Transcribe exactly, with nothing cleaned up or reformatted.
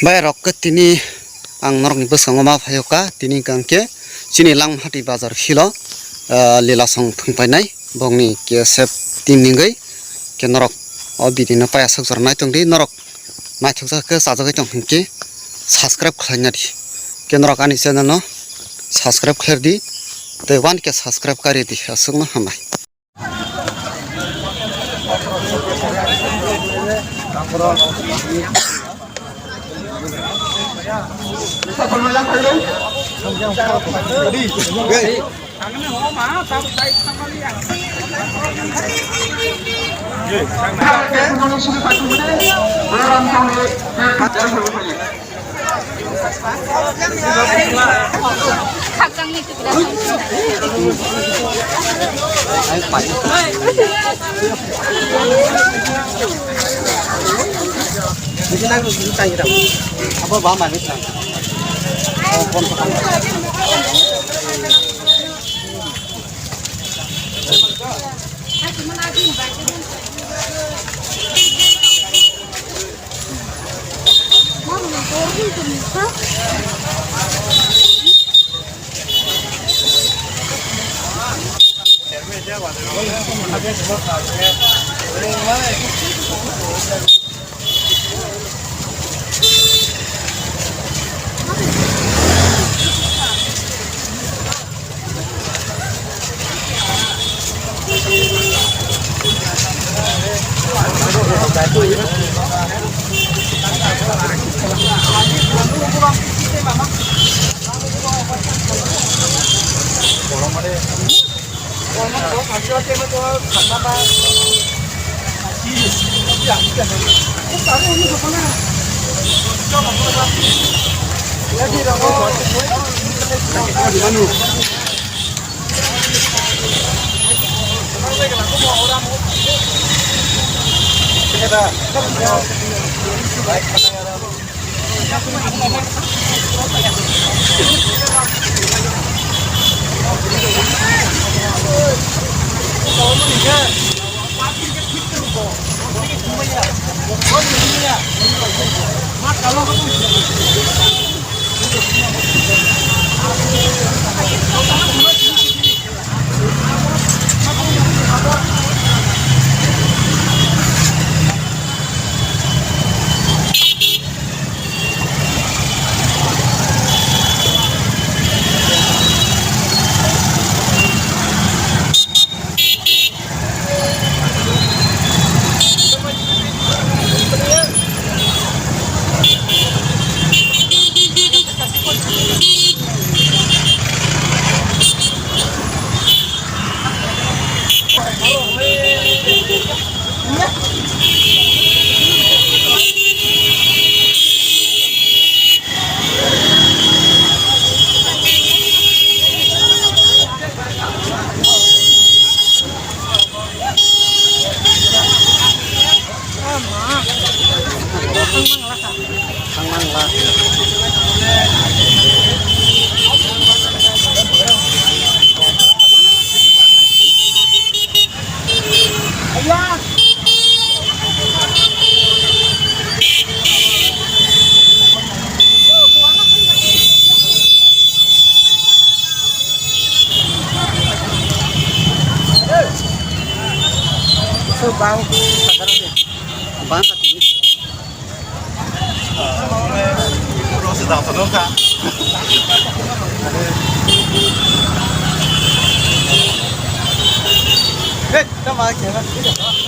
Bai rok khe tini ang norokni bwskango ma phaio ka, tini hwnkhe chini Langmahati bazar philo, ah, Lilasong thwngpainai bokni K S F team ni wngwi khe norok o video no paiya sok jora naitong di, norok naithokjak khe chajagwi tong hinkhe subscribe khlaina di, khe norok ani channel no subscribe khlai di tei one K subscribe kari di, aswkno hambai. Bang, bang. Hey, come on, camera.